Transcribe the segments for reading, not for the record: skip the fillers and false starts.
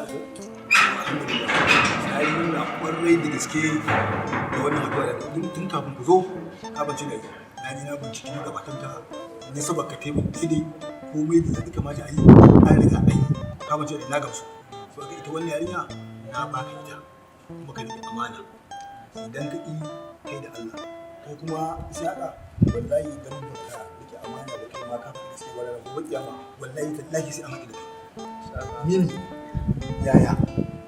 Isa ko? Alhamdulillah. Na yi nuna kwarai da gaske da wannan haɗuwa da tun kafin ku zo, ka bance da na ji na binciki magabatan ta na saba ka taimaka daidai komai da zai kamata a yi an riga an yi, ka bance da na gamsu. So ita wannan yarinya na baka ita, kuma ka riƙe amana. Idan ka ƙi, kai da Allah. Kai kuma Isaka, wallahi idan baka riƙe amana ba, kai ma ka faɗi gaskiya ba, ranar gobe kiyama wallahi tallahi sai an haɗu da kai. Mimi, yaya?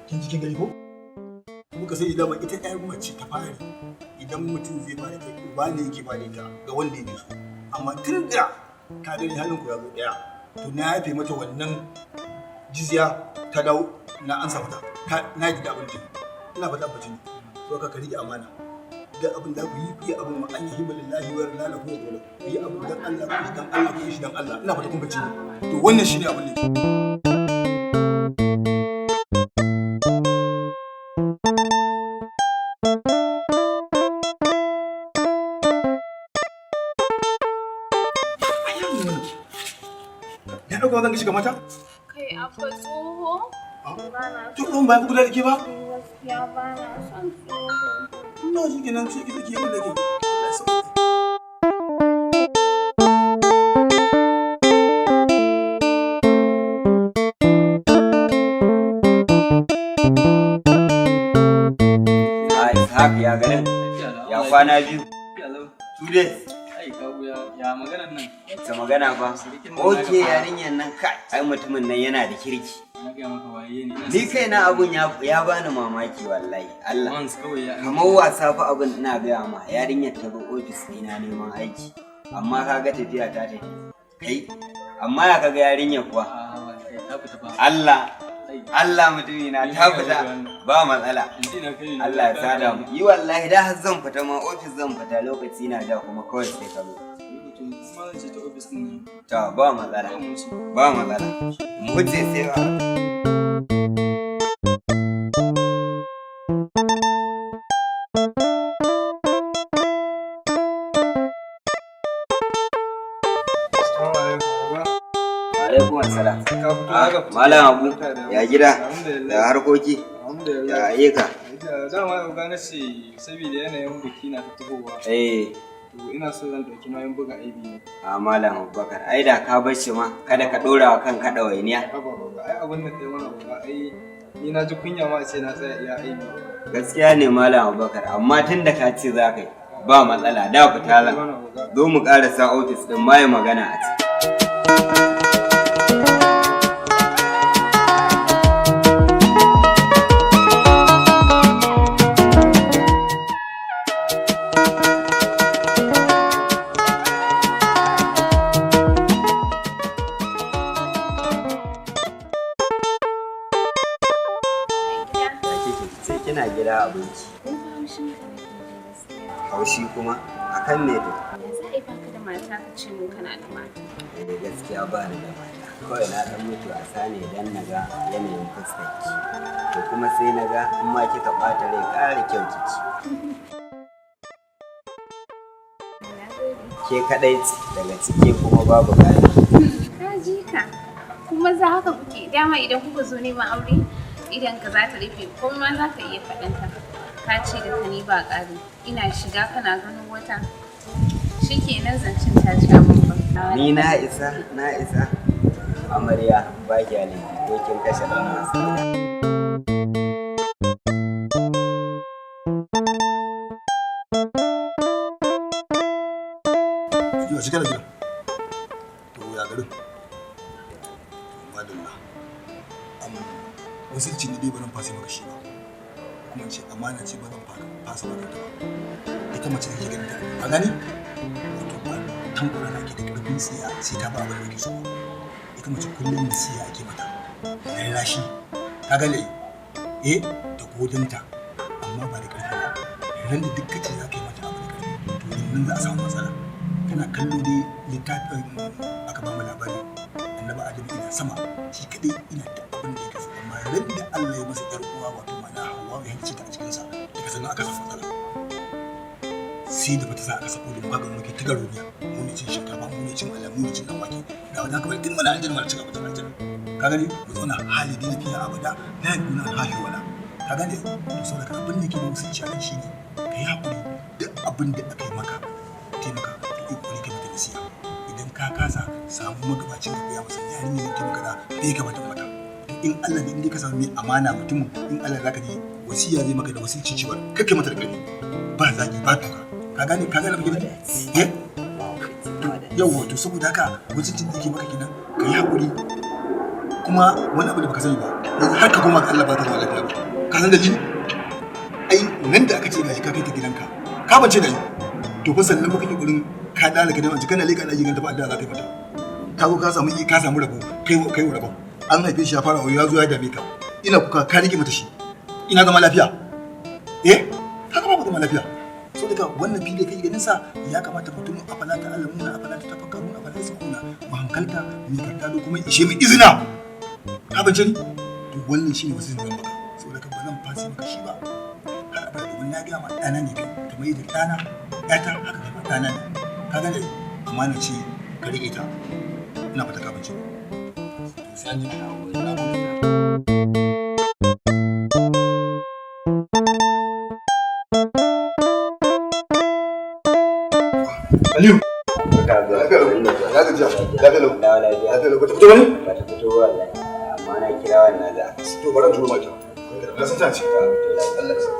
Kin ji, kin gani ko? Muka sai idan ita ƴar mace ta fari, idan mutum zai bada ta, uba ne yake bada ita ga wanda yake so. Amma tun da ka gani halin ku ya zo ɗaya, to na yafe mata wannan jizya ta dawo, na ansa mata. Na yi da abin da ina fata bace ne. So ka rike amana. Da abin da ku yi, ku yi abin wa an yi lillahi wa lallahu wa ku yi abin dan Allah, ku yi dan Allah, ku yi shi dan Allah. Ina fata kun bace ne. To wannan shine abin da ya ɗauka zan shiga mata? Kai Abba, tsoho? To ɗan bayan ku da ke ba? Gaskiya ba na son tsoho. No, shi kenan, shi ke ke da ke. Allah ya sauke. A Ishaq, ya garin? Ya kwana biyu? 2 days. Ai kawu, ya maganar nan? Ta magana fa. Sirikin nan Oke, naka fa. yarinyar nan, kai. Ai mutumin nan yana da kirki. Na gaya maka waye ne. Ni kaina abun ya bani mamaki wallahi. Allah. Once kawai ya Kamar wasa fa abun, ina gaya ma, yarinyar ta zo ofis ɗina neman aiki. Amma kaga tafiya ta tafi. Kai, amma ya kaga yarinyar kuwa? A kai, ta fita fa. Allah. Ai, Allah, mutumi na, ta fita. Ba matsala. Yanzu ina kai ne. Allah ya sada mu. Yi wallahi da har zan fita ma, ofis zan fita, lokaci na da kuma kawai sai ka zo. To kuma zan ce ta ofis din ne. To ba matsala. Ba mu wuce. Ba matsala. Mu wuce sai ba. Alaikum assalam. Malam Abu, ya gida, ya harkoki, ya ayyuka. Dama yau na ce saboda yanayin biki na ta tahowa. To ina so zan ɗauki nauyin buga aibi ne. A Malam Abubakar, ai da ka bar shi ma, kada ka ɗora wa kanka ɗawainiya. Haba baba, ai abin da kai mana baba, ai ni na ji kunya ma a ce na tsaya iya aibi. Gaskiya ne Malam Abubakar, amma tun da ka ce za ka yi, ba matsala, da fita zan. Mana oga. Zo mu ƙarasa ofis ɗin ma yi magana a ciki. Mai gida. Ya kike? Sai kina gida abinci. Ni fa haushin ka nake ji gaskiya. Haushi kuma? Akan me to? Ya za a yi baka da mata ka ce mun kana da mata? Eh, gaskiya ba ni da mata. Kawai na ɗan mutu wasa ne dan na ga yanayin fuskar ki. To kuma sai na ga in ma kika ɓata rai, ƙara kyau kiki. Na gode. Ke kaɗai ce daga ciki kuma babu ƙari. Ka ji ka. Kuma za haka kuke dama idan kuka zo neman aure, idan ka za ta rufe komai ma za ka iya faɗin ta. Ka ce da ka ni ba ƙari. Ina shiga kana ganin wata. Shikenan, zancen ta ci abin ba. Ni na isa, na isa. Amarya, ba ki laifi ko kin kashe ɗan wasu gida. Yau shi kana gida? To ya garin? Madalla. Wasilci ne dai ba zan fasa maka shi ba. Kuma ce amana ce, ba zan fasa maka ta ba. Ita mace da kake ganin ta, ka gani? Wato ba tankura na ke da ƙarfin tsiya sai ta ba abin da kake so ba. Ita mace kullum nasiha ake mata. Rarrashi. Ka gane? Eh, da godonta, amma ba da ƙarfi ba. Ran da duk kace za ka yi mata abu da ƙarfi, to nan za a samu matsala. Kana kallo dai littafin aka ba mu labari, Annabi Adamu ina sama shi kadai ina da abin da yake so, amma ran da Allah ya masa yar uwa, wato ma'ana Hawwa, ya halicce ta a cikin sa, daga sannan aka samu matsala. Sai da bata sa aka sako da mu, kaga muke ta garoniya, mu ne cin shinkafa, mu ne cin ala, mu ne cin dan wake da wani haka. Bari tun mana aljanna mana cin abincin aljanna. Ka gani mu zauna hali dina fiya abada la yakuna hahi wala. Ka gane? To saboda haka abin da yake da musulunci a nan shine ka yi haƙuri duk abin da aka yi maka taimaka ka yi ƙoƙari ka mata nasiha. Idan ka kasa samu magabacin ka gaya masa yarinya ne taimaka da bai kamata mata. To in Allah ne in dai ka samu mai amana mutumin in Allah zaka ji wasiya zai maka da wasilci cewa kake mata da ƙarfi ba zagi ba duka. Ka gane ka gane abin da eh yawwa to saboda haka wasilcin da yake maka kenan ka yi haƙuri kuma wani abu da baka sani ba yanzu har ka koma ga Allah ba ta zama lafiya ba. Ka san dalili? Ai nan da aka ce gashi ka kai ta gidanka ka bance da ni to fa sannan baka ke gurin ka dalaka da wance kana leka daji ganta ba addu'a za ka yi mata. Ka zo ka samu ka samu rabo kai kai rabo an haife shi ya fara ya zo ya dame ka ina kuka ka rike mata shi ina zama lafiya eh ka ga babu zama lafiya. So daga wannan fili kai ganin sa ya kamata mutum afala ta alamuna afala ta tafakkaruna afala yasma'una mu hankalta mu karta kuma ishe mu izina. Ka bance ni to wannan shine wasu zan baka saboda ka ba zan fasi maka shi ba har abada domin na gaya ma ɗana ne kai kamar yadda ɗana ƴata haka kai ma ɗana ne. Ka gane amana ce ka riƙe ta ina fata ka bance to sai an ji na gode. Aliyu. Ya gajiya. Lafiya lau. Lafiya lau. Bata fito ba ne? Bata fito wallahi. Amma na kira wannan za a To bari in turo mata. Na san ta ce. Allah ya sa.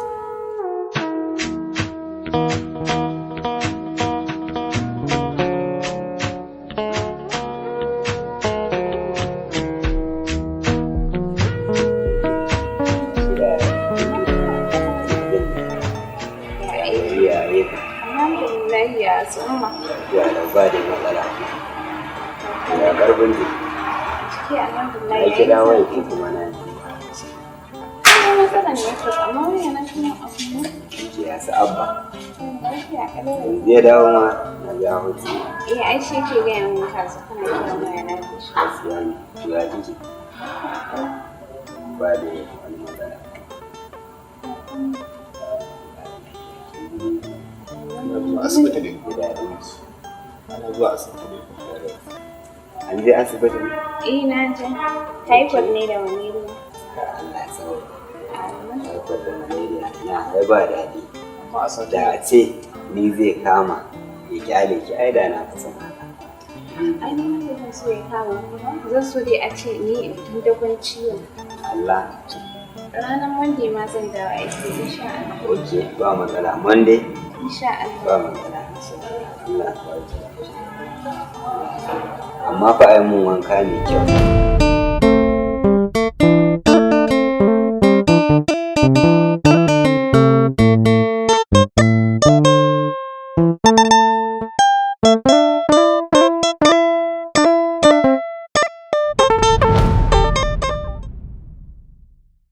Alhamdulillah ya tsumma. Ya ba da matsala. Ya karfin jiki. Ciki alhamdulillah Na ya kira yi wai sauki. ki kuma na ji. Ina matsalar network amma waya na tana abu ne. Ki ya su abba. Lafiya kalau. Yanzu ya dawo ma na ga hutu. Eh ai shi ke gaya min ka zo kana kiran waya na fi shi. Gaskiya ne. To ya kike? Ba da wani matsala. Asibiti ne. Gida ɗinki. Ana zuwa asibiti ne. An je asibiti ne? Eh na je. Typhoid ne da malaria. Allah ya sauka. Typhoid da malaria. Na ai ba daɗi. Amma a sati Da a ce ni zai kama ya kyale ki ai da na fi son haka. Ai ni ma ba zan so ya kama ni ba. Zan so dai a ce ni in tun dakon ciwon. Allah. Ranar Monday ma zan dawo aiki insha Allah. Ok, ba matsala. Monday Insha ba Allah. matsala. Allah ya kawo ki. Amma fa ai mun wanka mai kyau.